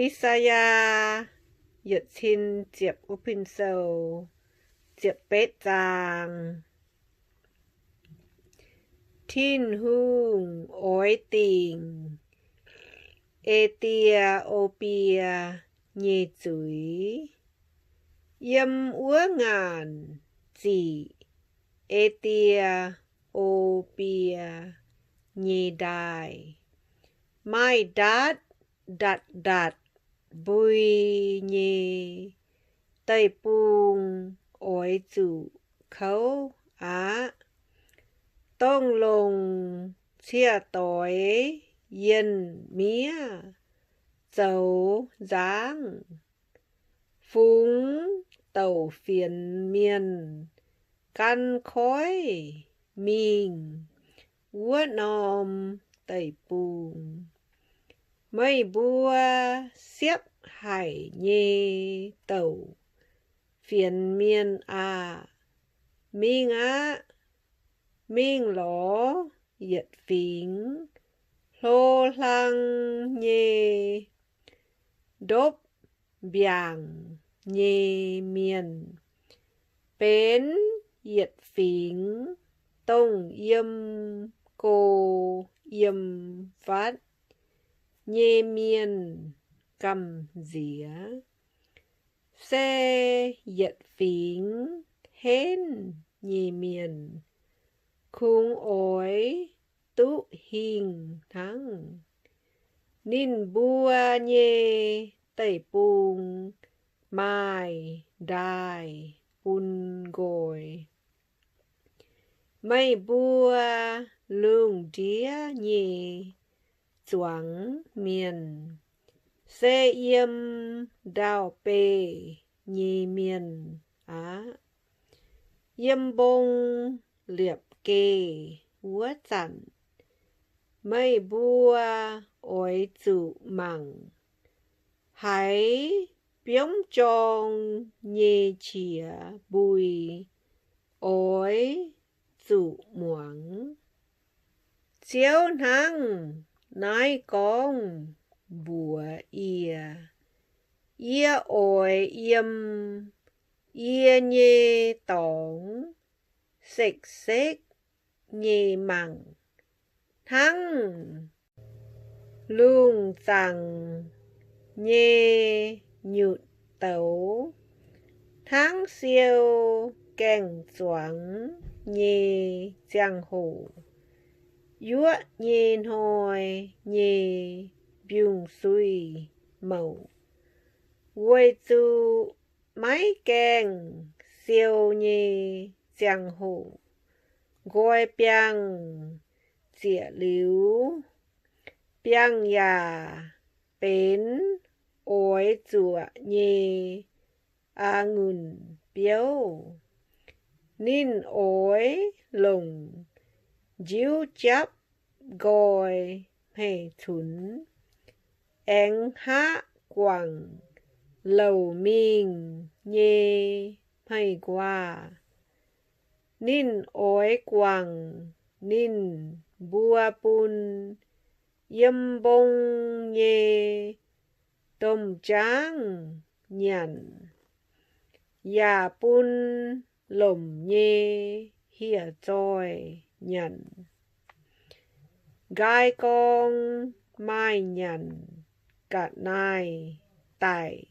I^saa^yaa yietc cin ziepc wuov pin sou, ziepc betv zaang. Tin-Hungh oix dingc E^ti^o^bie nyei zuiz. Yiem wuov ngaanc ziqc E^ti^o^bie nyei ndaaih, maaih ndaatv ndatc-ndatc mbui nyei deic-bung oix zuqc kouv aqv. Dongh longc ciex doix yienh miev zoux nzangv, fungx douc fienx mienh gan koiv mingh wuov norm deic-bung. Meih mbuo siepv haic nyei douc fienx mienh aah! Mingh aqv. Mingh lorz yietc fingx hlo hlang nyei ndopv mbiaangc nyei mienh, benx yietc fingx dongh yiem go yiem fatv nyei mienh gamh nziex. Se yietc fingx henv nyei mienh kungx oix duqv hingh hnangv. Ninh mbuo nyei deic-bung maaih ndaaih bun nqoi. Meih mbuo lungh ndiev nyei zuangx mienh se yiem ndau-beih nyei mienh aqv. Yiem mbong liepc geh wuov zanc, meih mbuo oix zuqc mangc. Haiz biomv jorng nyei qiex mbui oix zuqc muangx. Ziouv hnangv naaiv gorngv mbuox yie, Yie oix yiem yie nyei dorngx sekv-sekv nyei mangc hnangv lungh zaangc nyei nyutc douz, hnangv siou gaeng-zuangx nyei ziangh hoc, yuoqv nyei hnoi nyei mbiungc-suiv-mouc. Weic zuqc maiv gaengh siou nyei ziangh hoc nqoi biangh ziec liuz, biangh yaac benx oix zuoqc nyei a'ngunc biouv. Ninh oix longc njiuv japv nqoi hmeic cunx, aengx hngaqv guangc louc mingh nyei hmeiv-nquaah. Ninh oix guangc ninh mbuo bun yiem mbong nyei domh jaangv nyanc, yaac bun lomc nyei hieh zoih nyanc. Nqaai gorng maaih nyanc ga'naaiv-daic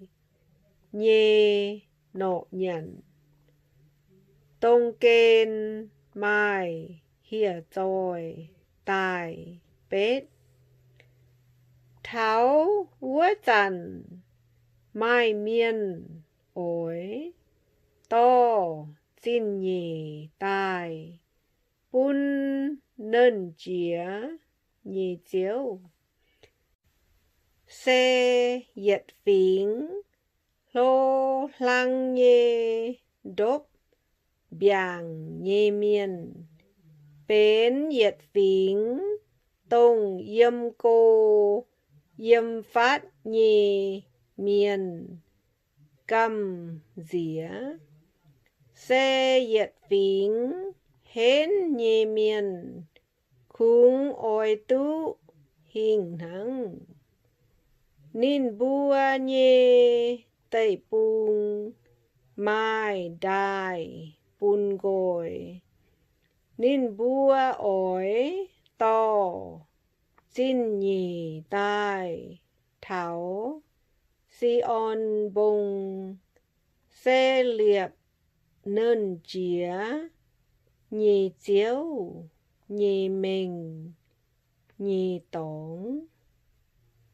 nyei norqc nyanc, dongh gen maaih hieh zoih daaih betv. Taux wuov zanc, maaih mienh oix dorh zingh nyeic daaih bun Nernh Jiex nyei Ziouv. Se yietc fingx hlo hlang nyei ndopv mbiaangc nyei mienh benx yietc fingx dongh yiem go yiem fatv nyei mienh gamh nziex. Se yietc fingx henv nyei mienh kungx oix duqv hingh hnangv. Ninh mbuo nyei deic-bung maaih ndaaih bun nqoi. Ninh mbuo oix dorh zingh nyeic daaih taux Si^on Mbong, se liepc Nernh Jiex nyei Ziouv nyei mengh nyei dorngx.